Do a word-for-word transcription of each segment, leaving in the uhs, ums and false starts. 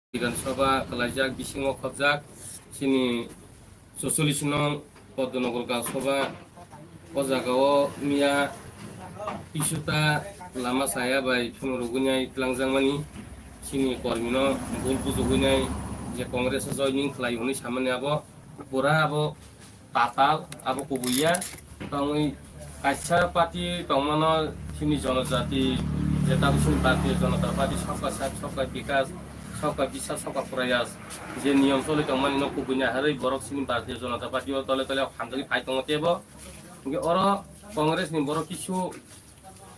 Bidhan Sabha kwlaijak bisingo khobjak chini chucholish nong Padmanagar Gal Sabha. O jagao miya kisuta lama saya bai phano rwgwinai twlangjakmani chini kormino bul bujugunai je Congress o joining khlai hwnwi samani abo pura abo tatal abo kubuya. Tongwi kaisa party tongmano chini jonojati je tabuk chini Bharatiya Janata Party Sabka Sath, Sabka Bikas, Sabka Biswas, Sabka Prayas je niyom choli tongmani no kubuina harwi borok chini Bharatiya Janata Party o tole tole hamjagwi phai tongo tebo. Hwnkhe oro Congress ni borok kisu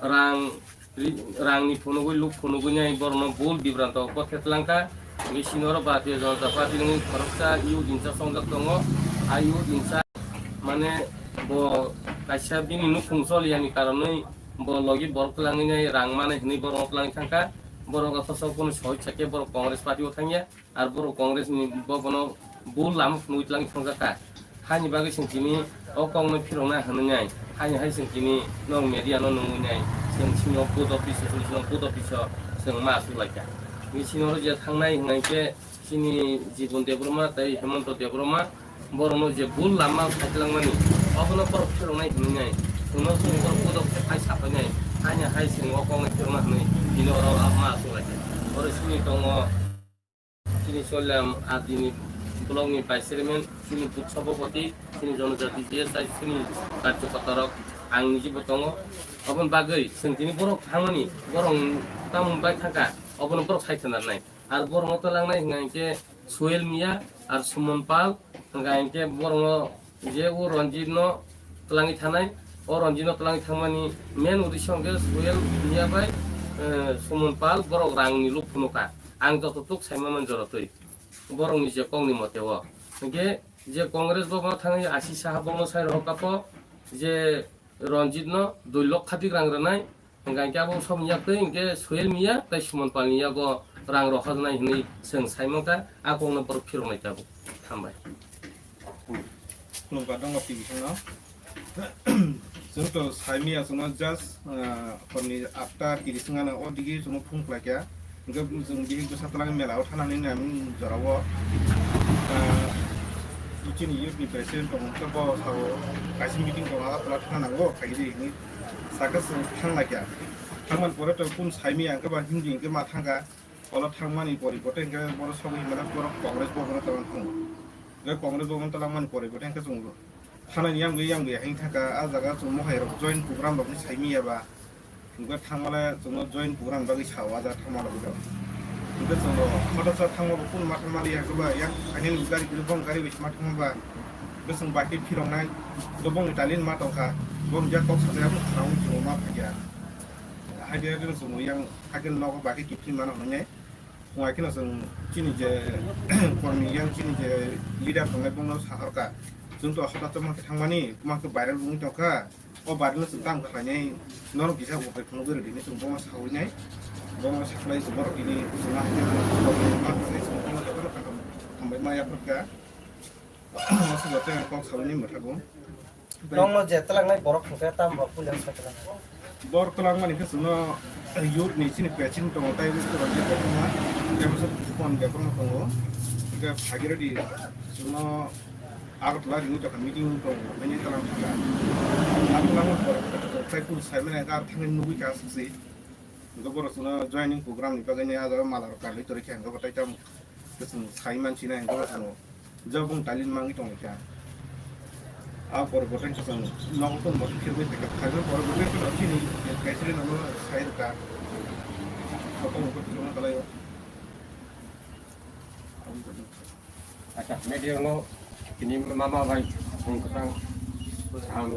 rang ri-, rangni phunugwi luk phunugwi nai borokno bul bibranto kothe twlangkha. Hwnkhe sini oro Bharatiya Janata Party ni khoroksa youth in charge tongjak tongo. A youth in charge mane bo kaisa bini nukhung chol yani karonwi bo logi borok twlangwi nai rang manai hwnwi borokno twlangwi thangkha. Borok aphasok bono sohoi sakhe borok Congress Party o thangya. Ar borok Congress ni bo bono bul lama phunugwi twlangwi thangjakha. Haini bagwi chwng tini o kokno phirokna hwnwi nai, haini hai chwng tini nwng media no nungwi nai, chwng chini o post office o, chwng chini o post office o chwng ma aswk laikha. Bini sini oro je thangnai hwnwi khe chini Jibon Debbarma tei Hemanta Debbarma borokno je bul lama sai twlangmani obono borok phiroknai hwnwi nai, chwngno chwng borok post office o phai sapainai, haini hai chwng o kokno phirokna hwnwi tini oro ma aswk laikha. Oro sini tongo. Chini Soilam Adini block ni vice chairman, chini booth sabhapati, chini Jonojati G S I, chini karyakarta rok, ang niji bo tongo. Oboni bagwi chwng tini borok thangmani, borok tamo bai thangkha, obono borok sai khwnarnai. Ar borokno twlangnai hwnka hinkhe Sohel Miya ar Suman Pal, hwnka hinkhe borokno je o Ranjit no twlangwi thanai, o Ranjit no twlangwi thangmani main uddesho hwnkhe Sohel Miya bai, eh, Suman Pal borok rang ni luk phunukha. Ang joto tuk saima man jora twi borok ni je kok ni mote o. Hwnkhe je Congress bo bono thangwi Ashi Saha bono sai rohor kapo je Ranjit no dui lokha dik rang rwnai. Hingke abo sok ni yak twi hingke Sohel Miya tei Suman Pal ni yago rang rok hajnai hinui chwng sai mankha, a kokno borok phirok nai tabuk. Hambai. Khulumkha dong o T V song no. Chwng to sai miya chwng no just, ah, hor ni atta tiris wng ano o digi chwng no phone khlai kha. Hingke chwng bihik bwsa twlang mela o thana nini nang jora o, ah, chini youth ni president tong khe bo sao kaisa meeting tong aga pla thana nango khai di hinui. Saka chwng thang lai kha. Thangmani pore to kun saimi ang khe ba Hindi hingke ma thangkha. Olo thangmani pore bote hingke bono sogwi himlai borok Congress bobon tong thang. Hingke Congress bobon tong langmani pore bote hingke chwng thanani yang gwi yang gwi hing thangkha. A jaga chwng mohai rok join program rok ni saimi ya ba. Hingke thangmale chwngno join program bagwi sao a jaga thangmale. Hingke chwng hoda sa thangma bo kun ma thangmali ya khe ba yang khainani gari gri bong gari bai ma thangma ba. Hingke chwng bai khe phirok nai. Dobong ni talin ma tongkha. Bong jak kok sajak ma khana chwng ma phaiya. Haikhe haikhe chwng yang haikhe nogo bai khe kiphilwi mano hwnwi nai. Wngkha kheno chwng chini je kormi yang chini je leader tongnai bongno saharkha. Chwng to hota chama khe thangmani, tuma khe viral wngwi tongkha. O viral no chwng tamo khlainai, norok kisa upai phunugwi rwdi hinwi chwng bono sawi nai. Bono saklai chwng borok tini chwng ma haikhe ma khlai chwng bono jotono kaham hambai ma yaphar kha. Aswk joto kok salani mwthago. Nokno je twlangnai borok hwnkhe tamo rok puila wngkha twlang. Bor twlang mani khe chwngno youth ni chini president tongo, tai bwswk rok je koktwma, tai bwswk phone bebak no tongo. Hwnkhe phagiradi chwngno Agartala ringwi tongkha meeting tongo, bini twlang thangkha. Agartala no borok tai kun sai mani gar thangwi nugwi kha aswk se. Hwnkhe borok chwngno joining program ni bagwi ni ah jaga mala rok karwi torikha hwnkhe bo tai tamo. Chwng sai mansinai hwnkhe bo chwng jabung talin mangwi tongkha. A pore bo tei chwng nogo tong bo khirwi tongkha. Khairwi pore bo tei chini kaisri nogo sai rwkha. Bo tong bo tong kalaio. Acha, media no tini mama bai phung kwchang ang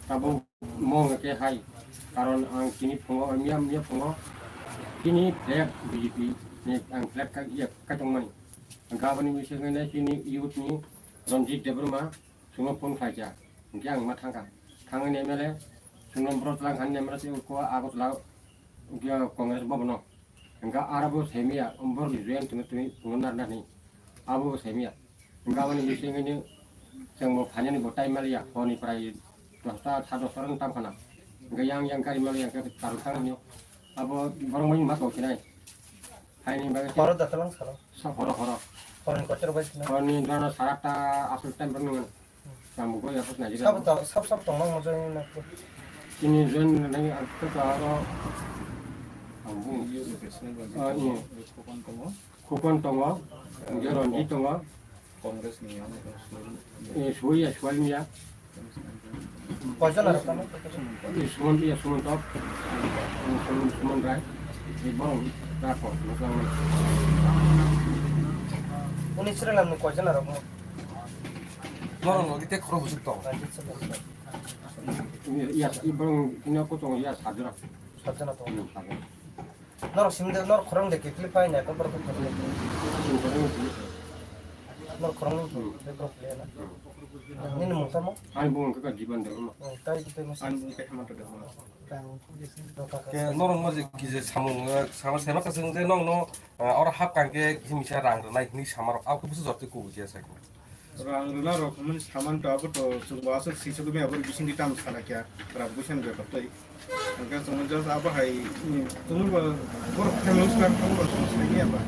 tabuk mo hwnkhe hai, karon ang tini phungo, miya miya phungo tini flag B J P ni ang flag ka iya kaitongmani. Gabani bisingni tini youth ni Ranjit Debbarma chwngno phone khlaijak, hwnkhe ang ma thangkha. Thangwi M L A chwngno borok twlang khan M L A tei ko Agartala Congress bhavan o. Hwnkhe aro bo saimiya, borok ni join tongwi tongwi narwknani abo bo saimiya. Hwnkhe aboni bisingni chwng bo phainani bo time maliya, hor ni prai dosta, sa dosta rok tam khana. Hwnkhe yang yang gari maliya, hwnkhe karon thang hwnwi abo borok mani ma tong sinai. Haini bagwi Horo da talang salo. Sa horo, horo. Horoni kotor bai sina. Horoni dana saratta asal time berni ngan. Sambo ko ya pas najira. Sab ta, sab, sab tong nang mo jani na. Sini jon nang ar ta ta ro. Ambu. Ah, iya. Khokon tongo. Khokon tongo. Hingke Ronjit tongo. Congress ni yang. Eh, Surya, Surya. Koijon aro tamo? Eh, Suman, iya, Suman Tok. Eh, Suman, Suman Rai. Eh, borok Rakhor, Muslim. Uni sri lamni koijon aro mo? Norok logi te khoro busuk tong. Iya, iya, borok ino ko tong, iya, sajora. Sajora tong. Hmm, sajora. Norok simi de, norok khorang de kiphilwi phai nai, borok khorang de. Norok khorang ni borok le na. Nini mung tamo? Ani bung kaka Jiban de. Hmm, tai kitai mas. Ani bung kaka Hemanta de. Ke norok mo je kije samung, eh, sama sema kasing de nong no, eh, oro hap kang ke kisi misa rang rwnai hini samarok, au ke busu jorti kubu je sai. Rang rwna rok hwnmani saman to abo to chwng bo aswk sisok maya borok bising di tamo sana kya rang buisan bepar twi. Hwnkhe chwng just abo hai, mm, chwng bo borok family star chwng bo chwng sai maya ba.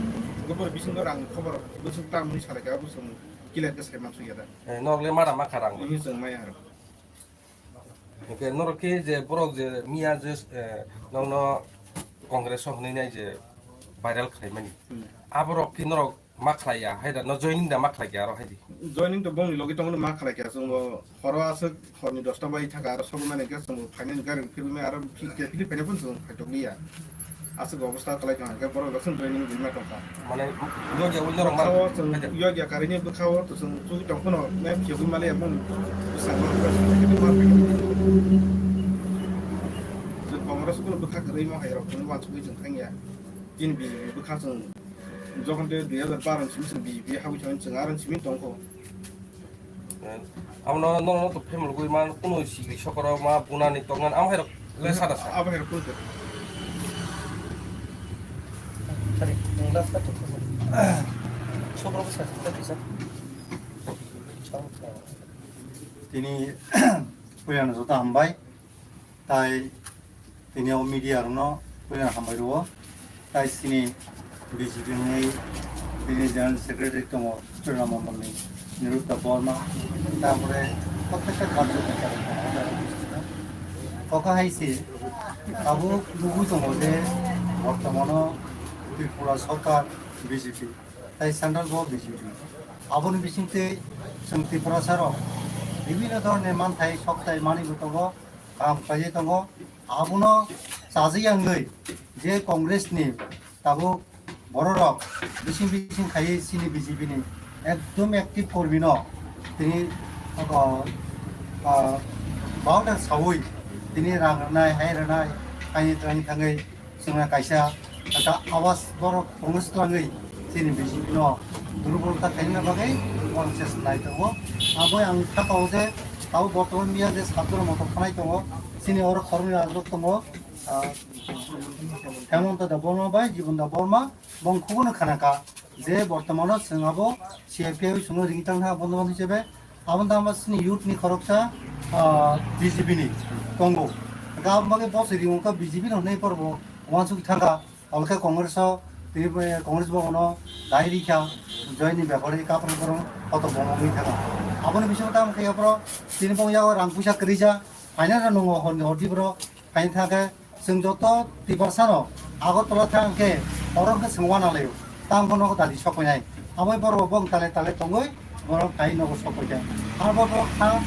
Borok bising rang khobor bwswk tamo hwnwi sana kya abo chwng clear khe sai man suk ya da. Eh, norok le mara ma kha rang. Ini chwng maya rok. Hwnkhe norok khe je borok je miya je, eh, nokno Congress o hwnwi nai je viral khlaimani. Hmm. Aborok khe norok ma khlaiya, hai da no joining da ma khlai khe aro hai di. Joining to bongni logi tongo ma khlai khe, chwng bo horo aswk horni dosta bai thaka aro sobo mani khe chwng bo finance gari phirwi mai aro phi-, khe philip phaina phun chwng phaitok liya. Aswk obostha kwlai kha hwnkhe borok rok chwng joining rwna tongkha. Mane, yogya ul norok ma. Bwkhao chwng hai da. Yogya karini bwkhao to chwng chugui tong phano map phiyogwi maliya bong bwskango. Chwng Congress kuno bwkha kwrwi ma hai rok chwng uansugui chwng thangya. Chini B J P bwkha chwng jokhon tei dui hajar baro ni simi chwng B J P habwi thangwi chwng aro simi tongkho. Abono nono to family gwi man kuno sigri sokoro ma bunani tongnani amo hai rok le sada sa. Abo hai rok kuno. Sorry, ang last cut to. Sobro sa sa sa. Tini puilano joto hambai. Tai tini o media rokno puila hambai rwo. Tai chini B J P ni tini General Secretary tongo Churna Mondol ni Nirutta Borma. Tapore protekta karjo koka hai se abo nugui tongo je bortomano Tripura sorkar B J P tai central bo B J P. Aboni bisingtwi chwng Tiprasa rok bibhinno dhoroner manthai sokthai manwi bo tongo. Kaham khlaiwi tongo. Abono chajak wngwi je Congress ni tabuk bororok bising bising khaiwi chini B J P ni ekdom active kormi no tini, ah, ah, bauta sawi tini rang rwnai, hai rwnai, kaini twlangwi thangwi chwngno kaisa ta awas borok Congress twlangwi chini B J P no durbol ta khaina bagwi borok chesta nai tongo. Abo ang sakao je abo bortoman miya je satro motor khanai tongo, chini oro khoroknwi rajrok tongo, ah, Hemanta Debbarma bai Jibon Debbarma bong kubuno khana kha je bortomano chwng abo C I P I chwngno ringtang ha bondo bondo hisabe. Aboni tangma chini youth ni khoroksa, ah, B J P ni tongo. Hwnkhe aboni bagwi bo se ringo kha B J P no hwnwi porbo uansuk thangkha. Abokhe Congress o tini, eh, Congress bo bono dai rikha, join ni bepar khe kaprwng borok koto bono wngwi thangkha. Aboni bisingo tamo khe borok tini bo yago rang puisa kwrwija, finance rok nungo hor, hordi borok. Haini thangkhe chwng joto Tiprasano Agartala thang khe oro khe chwng uanalaio, tamo nogo dadi sokphainai. Aboni borok bong tale tale tongwi borok hai nogo sokphaikha. Abo borok thang,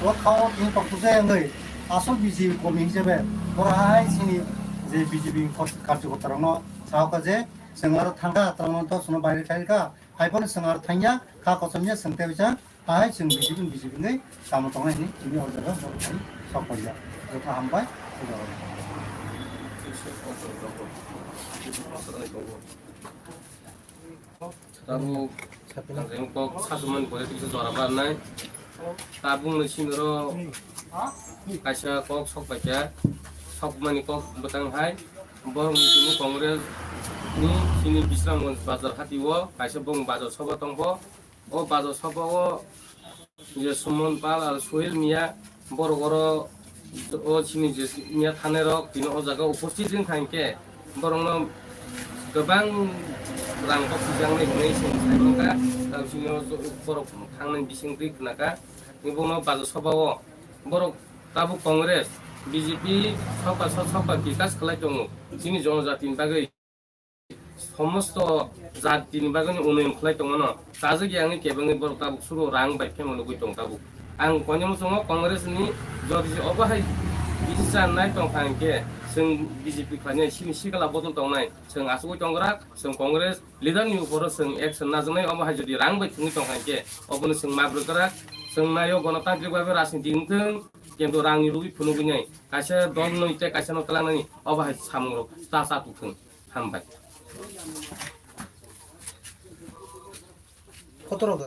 o thao tini tokthokjak wngwi asol B J P komi hisabe borok hai chini je B J P karjokortarokno sahokkha je chwng aro thangkha, tamo to chwngno baire khairikha. Hai phano chwng aro thangya, kha kochomya chwng tei bisa, hai chwng B J P, B J P ni tamo tongnai hwnwi chini o jaga borok hai sok paijak. Joto hambai, o jaga. Tabuk ang kok sasumani politics jora barnai. Tabuk ni simi ro kaisa kok sok paikha, sokmani kok bwtang hai. Borok ni simi Congress ni sini Bisramganj bazar hati o kaisa bong bazar soba tongbo. O bazar soba o je Suman Pal aro Sohil Mia borok oro o chini je Mia thanai rok tini o jaga uposthit wng kha hinkhe borok no Kwbang rang kok sijaknai hwnwi chwng sai mankha, tamo chini borok thangnai bising twi khnakha, bono bajo sobao borok tabuk Congress, B J P sokba sok sokba bikas khlai tongo, chini jonojatini bagwi somosto jatini bagwi unnoyon khlai tongmano, chajak yangni kebengwi borok tabuk suru rang bai phema nugwi tong tabuk. Ang koinwi muchungo Congress ni jodi je obo hai bisi chanai tongkha hinkhe chwng B J P khlainai sini sikla bodol tongnai chwng achugwi tongkha, chwng Congress leader ni uporo chwng action najaknai, omo hai jodi rang bai thwngwi tongkha hinkhe obono chwng ma bwrwkrak, chwng naio gonotantrik bhabe rajniti wngthwng, kintu rang ni rugwi phunugwi nai kaisa dol noi tei kaisa no twlangnani obo hai samung rok ta cha tukthwng. Hambai. Kotorok